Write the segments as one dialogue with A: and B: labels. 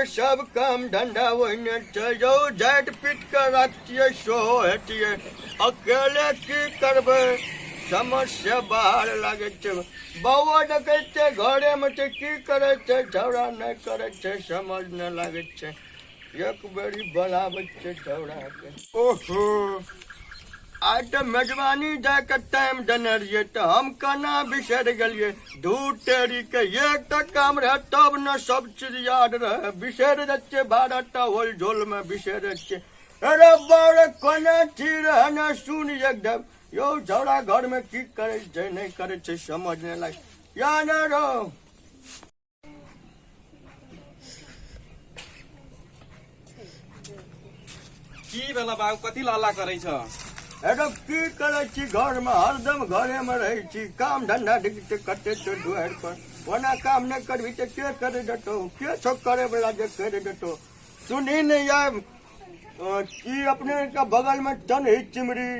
A: सब काम धंधा ओहिने छै यौ। झाटि पीट कऽ राखतियै सेहो हेतियै। अकेले की करबै, समस्या बाहर लागै छै। बौआ देखै छै घरेमे छै, की करै छै छौड़ा, नहि करै छै, समझ नहि लागै छै। एक बेरी बोलाबै छै छौड़ाके। ओहो, आइ तऽ मेजबानी जायके टाइम देने रहियै तऽ हम केना बिसरि गेलियै। दू टेरीके एकटा काम रहै तब ने सब चीज याद रहै। बिसरि जाइ छियै, 12टा होल झोलमे बिसरि जाइ छियै। अरे बाप रे, कोना छी रहै ने सुन एकदम। यौ छौड़ा घरमे की करै छै नहि करै छै समझ नहि लागै। या ने रौ।
B: की भेला बाबू, कथी हल्ला करै छ?
A: अरे की करै छी घरमे, हरदम घरेमे रहै छी। काम धंधा देखै छियै कते छै दुआरि पर। ओना काम नहि करबही तऽ के करै देतौ? के छौ करे वाला जे करि देतौ? सुनही ने आब की अपने के बगल में चन है चिमरी।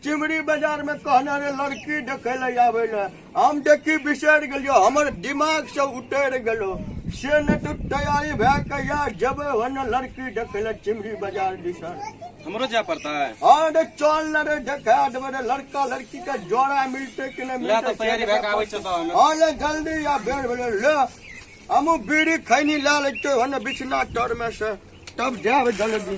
A: चिमरी बाजार में कहना रे लड़की देखे ले आवे ले। हम देखी बिसरि गेलियो, हमर दिमाग से उतरि गेलो। से ने तू तैयारी भए के या जेबै ओने लड़की देखे ले चिमरी बाजार दिसन।
B: हमरो जाय पड़ता है?
A: हाँ रे, चल न रे, देखा देबै रे लड़का लड़की के जोड़ा मिलते कि नहीं।
B: ले
A: मिलते
B: तऽ तैयारी भए के आबै छै तऽ।
A: हाँ ले, जल्दी आ, बेर भेलै। ले, हमहूँ बीड़ी खैनी लए लै छियौ ओने बिछना तर में से, तब जायब जल्दी।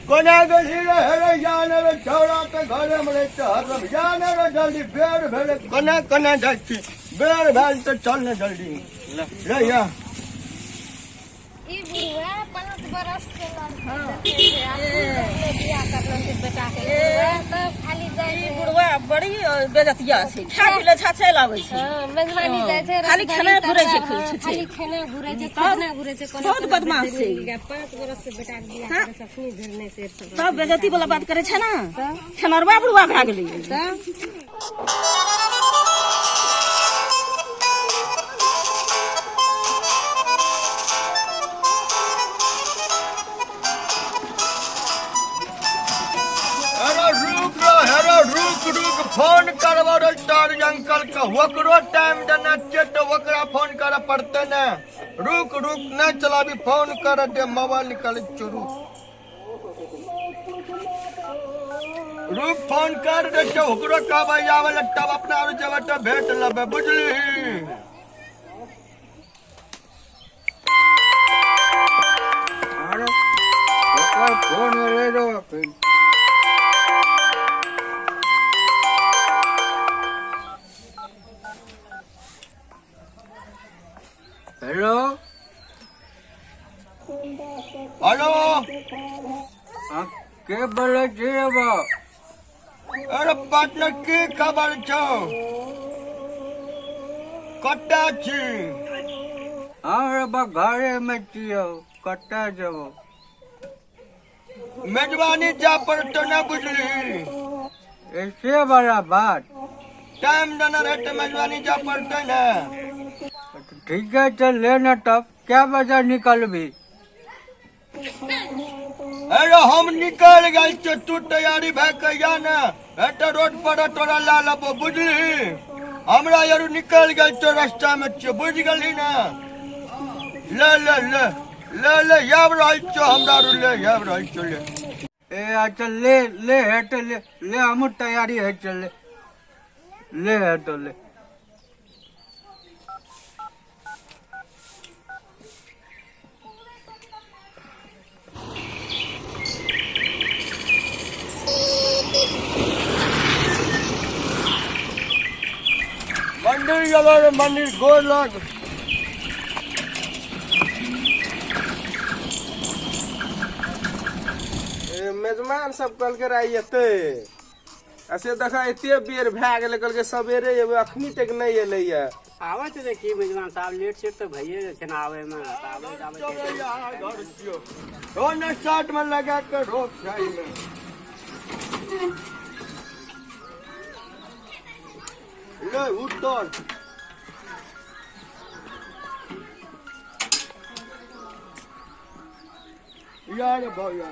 A: कोना गेलही रे? हे रे, जा ने रे, छौड़ा तऽ घरेमे रहै छै हरदम। जा ने रे जल्दी, बेर भेलै। कोना कोना जाइ छी? बेर भेल तऽ चल ने जल्दी।
B: ले।
A: ले या।
C: ई बुढ़वा 5 बरस के लड़की देखै छै, आ नहि बियाह करलकै बेटा के। बुढ़वा तब खाली जाइ
D: ई
C: छै।
D: बुढ़वा बड़ी बेजतिया छै, खा पी लै छै, चलि आबै छै।
C: हँ, मेजबानी जाइ छै।
D: खाली
C: रसभरी
D: खेनाइ घुरै छै,
C: तरह, हँ,
D: छै।
C: खाली खेना घुरै छै, खेना घुरै छै। कोना
D: बहुत
C: कोना
D: बदमाश
C: बेटी
D: छै।
C: मिल गेल। 5 बरस से बेटा के बियाह करै छै, अखनी धरि नहि सेर सकल।
D: तब बेजती वाला बात करै छै ने, खेनरवा बुढ़वा भए गेलै।
C: तब
A: अरे रुक रो, हेरो रुक रुक, फोन करबो रे तार अंकल के। ओकरो टाइम देना छियै तऽ ओकरा फोन करऽ पड़तै ने। रुक रुक, नहि चलाबी, फोन कर दे, मोबाइल निकालै छियौ। रुक रुक, फोन कर दे छियौ ओकरो, कहबै आबै लए, तब अपना आर जेबै तऽ भेट लेबै, बुझलिही?
E: अरे ओकर फोन एलै रौ एखन। हेलो।
A: हेलो।
E: हाँ, के बोलै छी रे बा?
A: अरे पार्टनर, की खबर छौ? कतऽ छी?
E: हाँ रे बा, घरेमे छियौ, कतऽ जेबौ?
A: मेजबानी जा पड़तो ना, बुझली?
E: ऐसे वाला बात।
A: टाइम देना रहे तऽ मेजबानी जा पड़तै ने।
E: ठीक है, चल ले ना, तब क्या बजे निकलबी?
A: अरे हम निकल गेल छियौ, तू तैयारी भए के या ने, एतऽ रोड पर तोरा लए लेबो, बुझली? हमरा यारू निकल गेल छियौ, रास्ता मे छियौ, बुझि गेलही ने? ले ले ले ले ले, आबि रहल छियौ, हमरा आरू ले आबि रहल छियौ, ले।
E: ए अच्छा, ले ले, हेटे ले ले, हमहूँ तैयारी है, चल ले ले, हेटो ले।
A: मंदिर गेलो रे, मंदिर गोर लग।
F: ए, मेजमान सब कहलकै रह एतै, आ से देखा एते बेर भए गेलै, कहलकै सवेरे एबै, अखनी तक नहि एलैया।
G: आबै छै की मेजबान साहब, लेट सेट तऽ भइए जाइ छै ने आबैमे, तऽ आबैत आबैत।
A: दोनों साइड में लगा के रोक साइड में ले, उतर। यार भैया।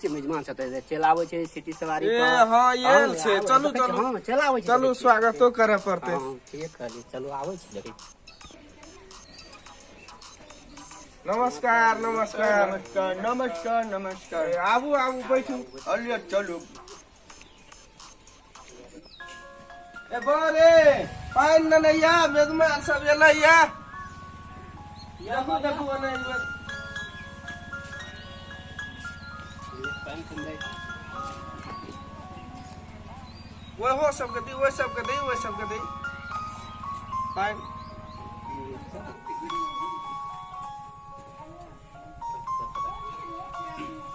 G: छै मेजबान सब तऽ चलि आबै छै सिटी सवारी
F: ए
G: पर।
F: हँ आयल छै।
G: आबै,
F: चलू
G: देखै छी,
F: चलू।
G: हँ चलि आबै छै।
F: चलू,
G: देखै छी।
F: स्वागतो करऽ पड़तै।
G: हँ, ठीके कहली, चलू आबै छै, देखै छी।
F: नमस्कार नमस्कार।
A: नमस्कार नमस्कार नमस्कार।
F: ए, आबू आबू, बैठू।
A: अलिए चलू।
F: ए बरे पानि नेने या, मेजमान सब एलै या। देखू देखू ओने एक बेर।
G: पानि तानि दै।
F: ओहो सबके दी, ओहि सबके दी, ओहि सबके दी पानि।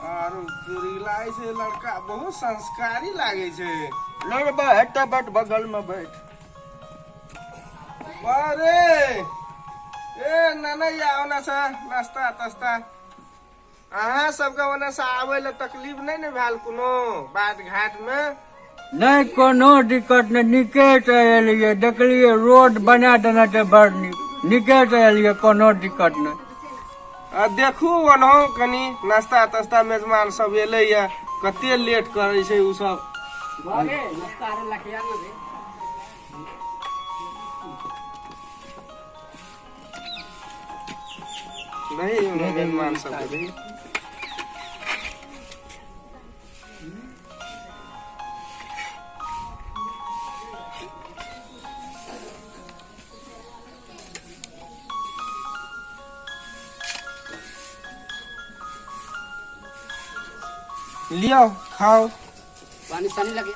F: आरो जोरी लागै छै, लड़का बहुत संस्कारी लागै छै।
A: लड़बा हेतै, बैठ बगल में बैठ।
F: अरे ए नाना, ओना से नाश्ता तास्ता अहाँ सबके ओने से आबै लए तकलीफ नहि ने भेल कोनो बाट घाट मे?
E: नहि, कोनो दिक्कत नहि, नीके से एलियै। देखलियै रोड बना देने छै, बड़ नीक, नीके से एलियै, कोनो दिक्कत नहि।
F: आ देखू ओनहो कनि नाश्ता तास्ता, मेजमान सब एलैया, कते लेट करै छै उ सब।
G: भऽ गेल नाश्ता आर लखिया ने रे।
F: नहीं ओने मेजमान सबके दही। लियो, खाओ।
G: पानी सानी लगे।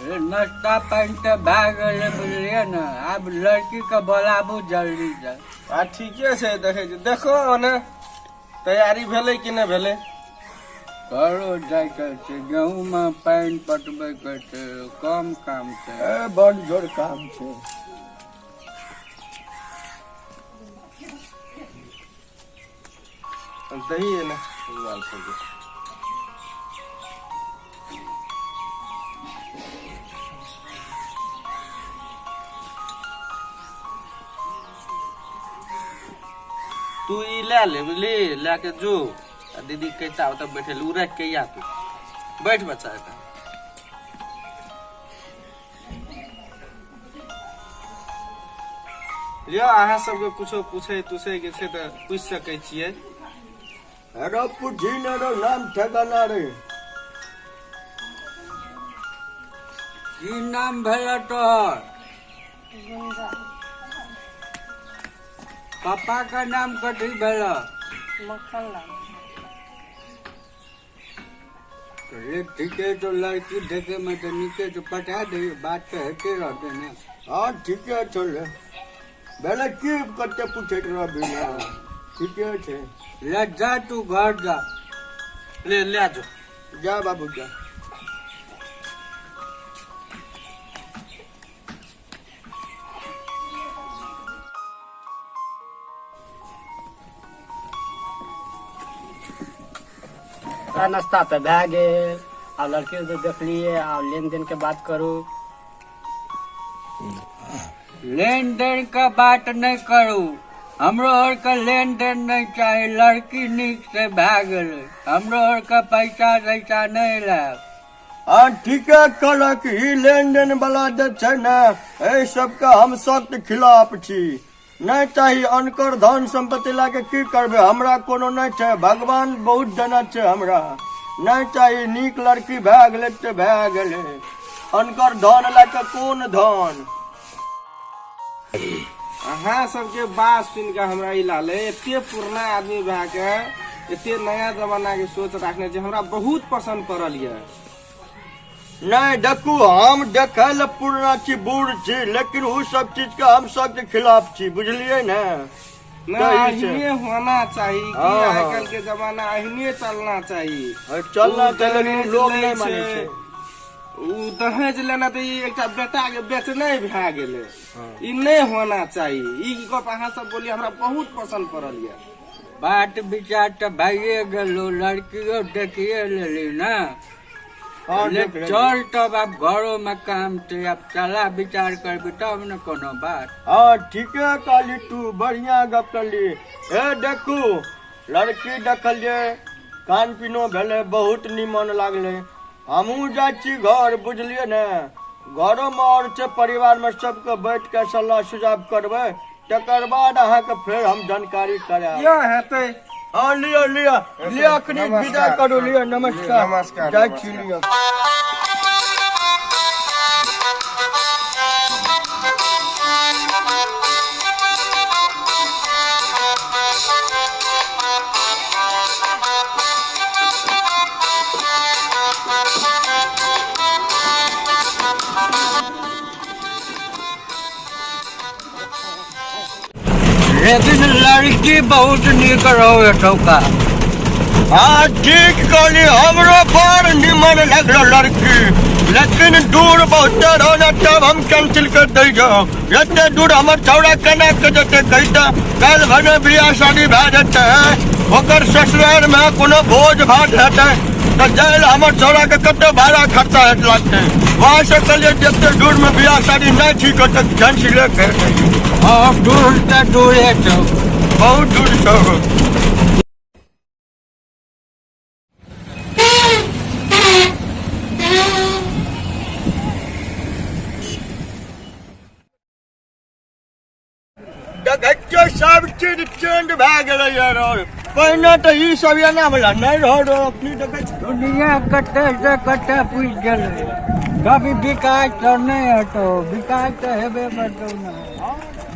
E: अरे नाश्ता पानि तऽ भए गेलै, बुझलियै ने? आब लड़कीके बोलाबू जल्दी से।
F: आ ठीके छै, देखै छी, देखो ओने तैयारी भेलै कि नहि भेलै।
E: घरो जाइके छै, गेहूँमे पानि पटबैके छै, कम काम छै?
A: ए बड़ जोर काम छै।
F: दही ने मेजमान सबके।
B: तू ई लए ले, बुझली? लए के जो आ दीदी कहता ओतऽ बैठे उ राखि के आ, तू बैठ बच्चा एतऽ।
F: लिअ, अहाँ सबके कुछो पूछै तुछै के छै तऽ पूछि सकै छियै।
A: अरे पूछी ने रो, नाम ठेकाना रे।
E: की नाम भेल तोहर?
C: गुंजा।
E: पापा के नाम कथी भेल?
C: मक्खन लाल।
E: रे ठीके तो, लड़की देखे में तऽ नीके तो, पठा दे, बात तऽ हेते रहते ने।
A: हाँ ठीके छौ ले। भेलै की, कते पूछैत रहबी ने, ठीके छै।
E: ले जा, तू घर जा।
B: ले ले जो।
A: जा बाबू जा।
G: आ नाश्ता तऽ भए गेल, आ लड़की तऽ देखलियै, आब लेन देन के बात करू।
E: लेन देन के बात नहि करू, हमरो आरके लेन देन नहि चाही। लड़की नीक से भए गेलै, हमरो आरके पैसा तैसा नहि लायब।
A: हाँ ठीके कहलक, ई लेन देन वाला जे छै ने, एहि सबके हम सख्त खिलाफ छी। नहि चाही अनकर धन संपत्ति लए के की करबै? हमरा कोनो नहि छै, भगवान बहुत देने छै, हमरा नहि चाही। नीक लड़की भए गेलै तऽ भए गेलै, अनकर धन लए के कोन धन?
F: अहाँ सबके बात सुनि कऽ हमरा ई लागलै, एते पुरना आदमी भए के एते नया जमाना के सोच राखने छै, हमरा बहुत पसन्द पड़ल यऽ।
A: नहि देखू, हम देखै लए पुरना छी, बूढ़ छी, लेकिन ओ सब चीज के हम सबके खिलाफ छी, बुझलियै ने?
F: ना,
A: सही छै।
F: अहिने होना चाही कि
A: हाँ,
F: आइ
A: हाँ।
F: काल्हि के जमाना अहिने चलना चाही।
A: चलना
F: उ
A: चाही, लेकिन
F: दहेज
A: लोग
F: लै
A: नहि मानै छै।
F: उ दहेज लेना तऽ ई एकटा बेटा के बेचनाइ भए गेलै, ई नहि होना चाही। ई गप अहाँ सब बोलिए, हमरा बहुत पसंद पड़ल यऽ।
E: बात विचार तऽ भइए गेलो, लड़कियो देखिए लेली ने।
A: हाँ,
E: ले
A: देख लेली।
E: चल तब, आब घरो में काम छै, आब सलाह विचार करबी तब ने कोनो बात।
A: हाँ, ठीके कहली तू, बढ़िया गप करली। ए देखू, लड़की देखलियै, खान पीनो भेलै, बहुत निमन लागलै। हमहूँ जाइ छी घर, बुझलियै ने? घरोमे आओर छै, परिवारमे सबके बैठ के सलाह सुझाव करबै, तकर बाद अहाँके फेर हम जानकारी करायब।
F: यह हेतै।
A: हाँ, लिअ लिअ लिअ, अखनी
F: नमस्कार।
A: विदा करू, लिअ, नमस्कार।
F: नमस्कार,
A: जाइ छी।
F: नमस्कार।
A: लिअ।
E: लेकिन लड़की बहुत नीक रहो एतौका।
A: हाँ, ठीक कहली, हमरो बड़ निमन लगलो लड़की, लेकिन दूर बहुते रहो ने, तब हम कैंसिल कर दै जाओ। एते दूर हमर छौड़ा केना के जेतै? कहिता काल्हि भने बियाह शादी भए जेतै, ओकर ससुराल मे कोनो भोज भात हेतै तऽ जाय लए हमर छौड़ा के कते भाड़ा खर्चा हेत लागतै। वहाँ से कहलियै जते दूर मे बियाह शादी नहि ठीक होतै, कैंसिले कर दै।
E: हाँ, दूर तऽ दूरे छौ।
A: बहुत दूर छौ। देखै छियै, सब चीज चेंज भए गेलै यार। पहिने तऽ ई सब एना वला नहि रहल रहो, अखनी देखै छियै।
E: दुनिया कते से कते पुछि गेलै। कभी विकास तऽ नहि हेतौ, विकास तऽ हेबे करतौ ने।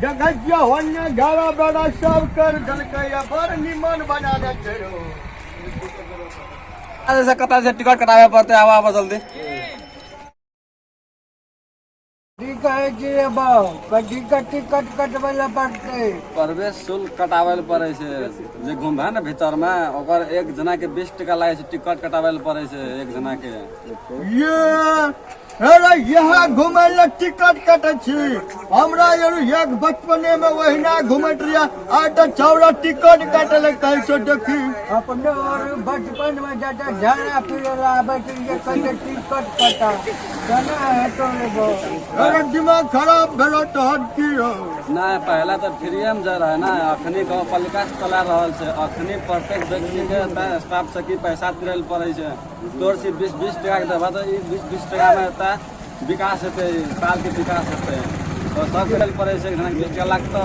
A: देखै छियै, ओन्ने घेरा बेरा सब कर देलकै, बड़ निमन बना दै छै रौ।
B: से कतऽ से टिकट कटाबे पड़तै? आबऽ आबऽ जल्दी।
E: की कहै छियै बाउ, कथी के टिकट कटबै लए पड़तै?
B: प्रवेश शुल्क कटाबै लए पड़ै छै। जे घुमबै ने भीतर मे, ओकर एक जना के 20 टका लागै छै। टिकट कटाबै लए पड़ै छै एक जना के।
A: ये अरे, यहाँ घुमै लए टिकट कटै छी? हमरा यार एक बचपने में ओहिना घुमैत रहियै, आइ तऽ छौड़ा टिकट काटै लए कहै छौ, देखी।
E: अपने और बचपन में जतऽ झाड़ा फिरे लए आबैत रहियै, कहै टिकट कटा, केना हेतौ रे बाउ?
A: अरे, दिमाग खराब भेलो तोहर की हो?
B: नहि, पहले तऽ फ्रीए मे जाइ रहै ने, अखनी गाँव पालिका से चला रहल छै। अखनी प्रत्येक व्यक्ति के स्टाफ से की पैसा दिरै लए पड़ै छै। तोर से 20 20 टका के देबह तऽ ई 20 20 टका मे एतऽ विकास हेतै, साल के विकास हेतै, तऽ सब दिरै लए पड़ै छै। एक जना के 20 टका लागतौ।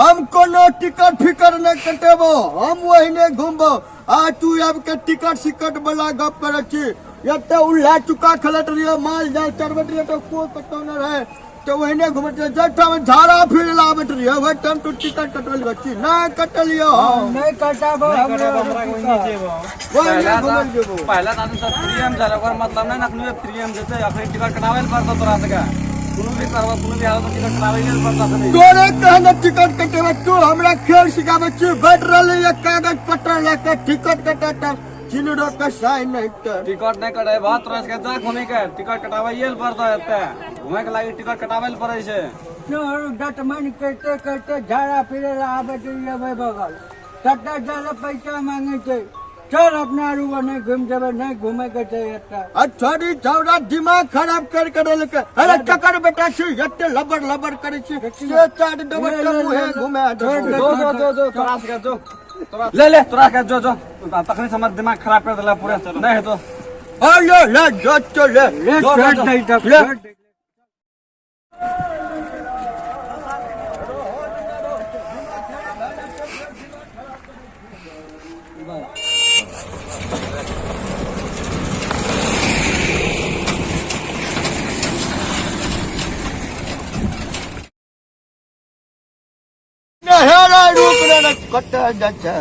A: हम कोनो टिकट फिकर नहि कटेबो, हम ओहिने घुमबो, आ तू आबि के टिकट सिकट वाला गप करै छी। एते उल्हा चुका खेलैत रहियै, माल जाल चरबैत रहियै, तऽ कोइ कतौ नहि रहै, तऽ ओहिने घुमैत रहियै। जाहि ठाम झाड़ा फिरे लए आबैत रहियै, ओहि टाइम तू टिकट कटबैल गेल छी? नहि कटलियै हम।
E: नहि कटाबो हमरो टिकट।
A: ओहिने घुमै लए जेबो।
B: पहले तऽ आदमी सब फ्रीए मे जाइ रहै, ओकर मतलब नहि ने अखनी फ्रीए मे जेतै। अखनी टिकट कटाबै लए पड़तौ तोरा सबके। कोनो भी करबह, कोनो भी हालत मे टिकट कटाबै लए पड़तौ अखनी।
A: तोरे कहने टिकट कटेबै? तू हमरा खेल सिखाबै छी? बैठ रहलै कागज पत्र लए के टिकट कटेता, चिलरो कसाई नहि तऽ।
B: टिकट नहि कटेबह तोरा सबके, जा घूमी के। टिकट कटाबैये लए पड़तौ, एते घूमे के लागी टिकट कटाबै लए पड़ै छै।
E: तोहर दतमनि करिते करिते झाड़ा फिरे लए आबैत रहियै ओहि बगल, ततऽ जादा पैसा मांगे छै। चल, अपना आरू नहि घुमि जेबै, नहि घूमे के छै एतऽ।
A: अच्छा छौड़ा दिमाग खराब कर के देलकै। अरे, ककर बेटा छी, एते लबर लबर करै छी से? चाट देबै तऽ मुहे घुमा देबौ।
B: जो जो जो जो, तोरा सबके जो, तोरा ले ले, तोरा के जो जो, तखनी से हमर दिमाग खराब कर देला पूरा, नहीं हेतो।
A: ले ले, जो तो ले।
E: ले।
B: जो,
E: छोड़
B: जो।
E: दै तब।
A: ले।
E: छोड़ दै।
A: नहेरा रूप रे, कतऽ जाइ छै?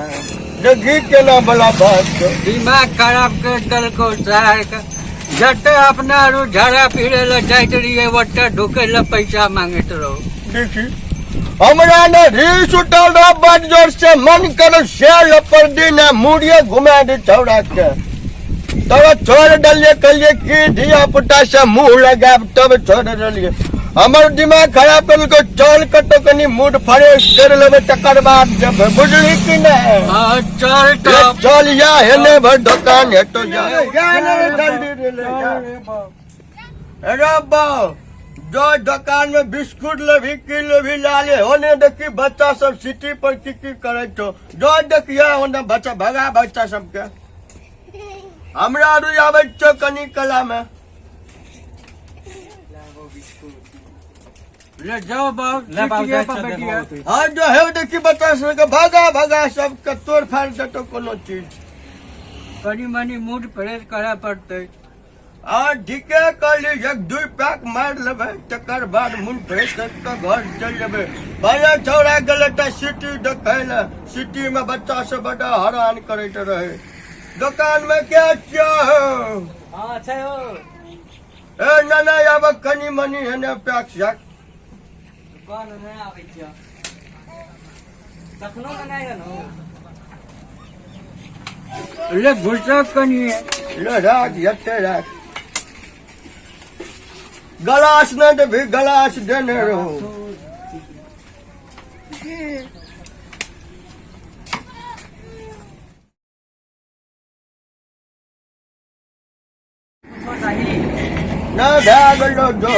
A: देखी केना बला बात छै।
E: दिमाग खराब कर देलकौ शहर के। जते अपना आरू झाड़ा फिरे लए जाइत रहियै ओते ढुकै लए पैसा मांगैत रहो।
A: देखी हमरा ने रीस उठल रह बड़ जोर से, मन करो सेल पर दिन मुड़िए घुमा दे छौड़ा के। तब छोड़ डलिए, कहलिए कि धिया पुता से मुंह लगाब, तब छोड़ डलिए। हमर दिमाग खराब कर, चल कतो कनी मूड फ्रेश कर लेबै तकर बाद जब, बुझली कि नहीं?
E: हाँ, चल तब।
A: चल या हेने भर दुकान हेतो, जा जा ने जल्दी रे ले जा। अरे बाऊ जो दुकान में बिस्कुट लेभी की लेभी ला ले। होने देखी बच्चा सब सिटी पर की की करे छो, जो देखिए होने बच्चा भगा बच्चा सबके। हमरा आरू आबै छो कनी कला में।
E: ले जाओ बाबू,
B: ले बाबू,
E: सीटिए
B: जाइ
E: पर
B: छियै,
E: बैठिए।
B: देखबो।
A: हाँ जो है देखी बच्चा सबके भगा भगा सबके तोड़ फाड़ देतो कोनो चीज।
E: कनी मनी मूड फ्रेश करऽ पड़तै।
A: आ ठीके कहली, एक दू पैक मारि लेबै तकर बाद मूड फ्रेश करि कऽ घर चलि जेबै। भले छौड़ा गेलै तऽ सिटी देखै लए, सिटी मे बच्चा सब बड्ड हरान करैत रहै। दोकान मे के छियै?
G: हाँ छै हो।
A: ए नाना आब कनी मनी हेने पैक सैक।
G: दुकान नहि आबै छियै तखनो तऽ नहि गेलहुँ।
E: ले घुसक कनी।
A: ले राख, एते राख। गलास नहि देबही? गलास देने रहू। नहि भए गेलो जो।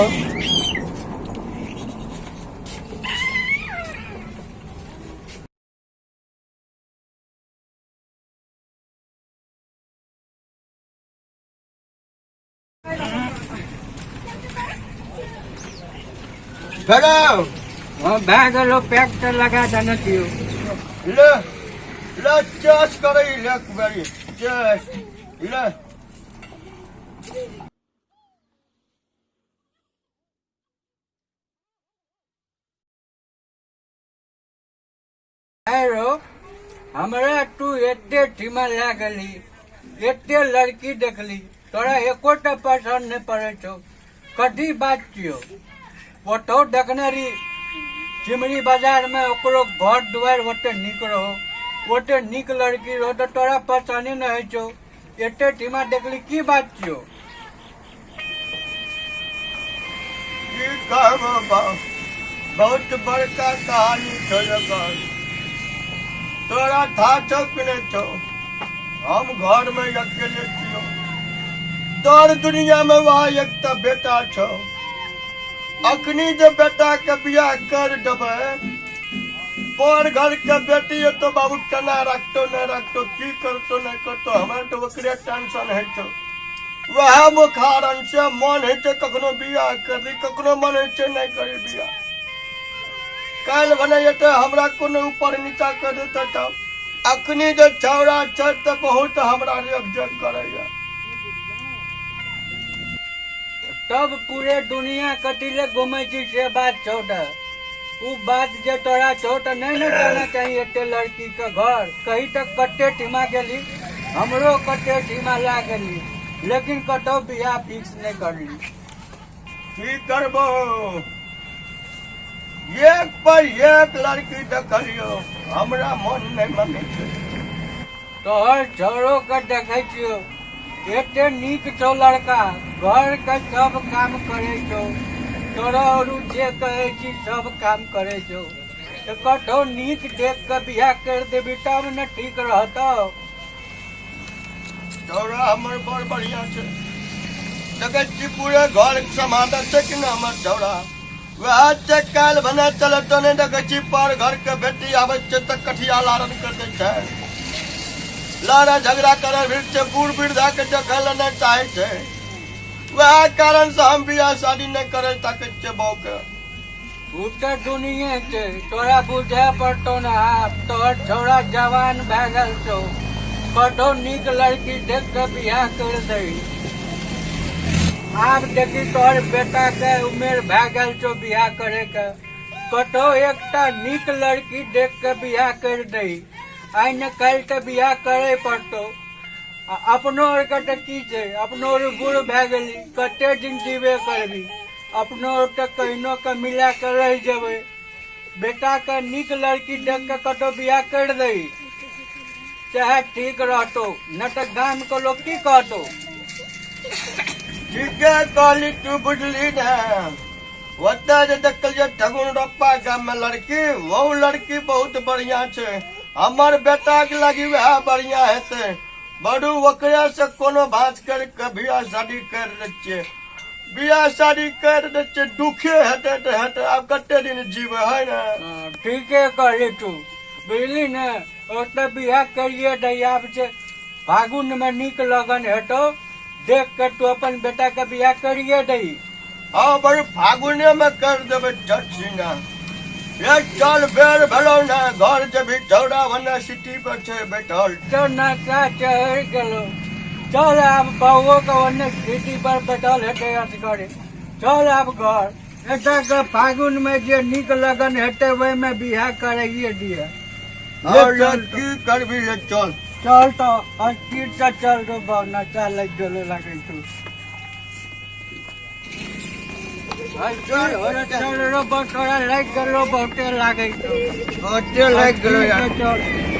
A: भेलौ?
E: हाँ, भए गेलो, पैक तऽ लगा देने छियौ।
A: ले ले, चेस करै ले एक बेरी चेस ले।
E: आरो हमरा तू एते ठिमा लए गेली, एते लड़की देखली, तोरा एकोटा पसन्द नहि पड़ै छौ, कथी बात छियौ? ओतौ देखने रही सिमरी बाजारमे, ओकरो घर दुआरि ओते नीक रहो, ओते नीक लड़की रहो, तऽ तोरा पसन्दे नहि होइ छौ। एते ठिमा देखली, की बात छियौ?
A: की कहबो बाप, बहुत बड़का कहानी छौ एकर। तोरा था छौ कि नहि छौ? हम घर में अकेले छियौ, दर दुनिया में वह एकटा बेटा छौ। अखनी जे बेटा के बियाह कर देबै, पर घर के बेटी एतो बाबू केना रखतो नहि रखतो, की करतो नहि करतो, हमरा तऽ ओकरे टेंशन होइ छौ। वएह मुखारन से मन होइ छै कखनो बियाह करी, कखनो मन होइ छै नहि करी बियाह। काल्हि भने एतै हमरा कोनो ऊपर नीचा कर देतै तब। अखनी जे छौड़ा छै तऽ बहुत हमरा रेख जेख करैया।
E: तब पूरे दुनिया कथी ले घुमै छी से बात छौ तऽ उ बात जे तोरा छौ तऽ नहि ने जाना चाही एते लड़की के घर। कही तऽ कते ठिमा गेली, हमरो कते ठिमा लए गेली, लेकिन कतौ बियाह फिक्स नहि करली।
A: की करबो, एक पर एक लड़की देखलियो, हमरा मन नहि मानै छै।
E: तोहर छौड़ो के देखै छियौ, एते नीक छौ लड़का, घर के सब काम करै छौ, तोरा औरू जे कहै छी सब काम करै छौ, तऽ कतौ नीक देख के बियाह कर देबी तब ने ठीक रहतौ।
A: छौड़ा हमर बड़ बढ़िया छै, देखै छी पूरे घर सम्हारने छै कि ने हमर छौड़ा। वएह छै काल्हि भने चलत तऽ नहि देखै छी पर घर के बेटी आबै छै तऽ कठिया लारन कर दै छै, लड़ा झगड़ा करे फिर छै, बूढ़ वृद्धा के देखै लए नहि चाहै छै। वएह कारण से हम बियाह शादी नहि करे ताकै छियै बहू के।
E: उ तऽ दुनिये छै, तोरा बुझे पड़तौ ने आब, तोहर छौड़ा जवान भए गेल छौ, कतौ नीक लड़की देख के बियाह कर दही। आब देखी तोहर बेटा के उमेर भए गेल छौ बियाह करे के, कतौ एकटा नीक लड़की देख के बियाह कर दही। आइ ने काल्हि तऽ बियाह करे पड़तौ। आ अपनो आरके तऽ की छै, अपनो आर बूढ़ भए गेली, कते दिन जीबे करबी? अपनो आर तऽ कहिनो के मिला के रहि जेबै। बेटाके नीक लड़की देख के कतौ बियाह करि दही, चाहे ठीक रहतौ, नहि तऽ गामके लोक की कहतौ?
A: ठीके कहली तू, बुझली ने? ओतऽ जे देखलियै ठगुन रप्पा गाम में लड़की, वो लड़की बहुत बढ़िया छै। हमर बेटा के लगी वएह बढ़िया हेतै। बड़ू ओकरे से कोनो भाँज कर के बियाह शादी कर दै छियै, बियाह शादी कर दै छियै। दुखे हेतै तऽ हेतै, आब कते दिन जीबै है ने?
E: हाँ, ठीके कहली तू, बुझली ने? ओतऽ बियाह करिए दही। आब छै फागुन में नीक लगन हेतौ, देख के तू अपन बेटा के बियाह करिए दही।
A: हाँ बड़ी, फागुने में कर देबै चटसीना। ये चल, बेर भेलौ ने, घर जेबही। चौड़ा वने सिटी पर छै बैठल।
E: तो नशा चढ़ गेलो। चल आब, बउओ के ओन्ने सीटी पर बैठल हेतै असगरे। चल आब घर। एतऽ के फागुन में जे नीक लगन हेतै, ओहिमे बियाह कराइए दिअ।
A: और ये की करबी, ले चल।
E: चल तऽ अस्थिर से चल रो बा, नशा लागि गेलो, लागै छौ। चल चल रो बा, तोरा लागि गेलो, बहुते लागै छौ।
A: बहुते लागि गेलो यार।
E: चल।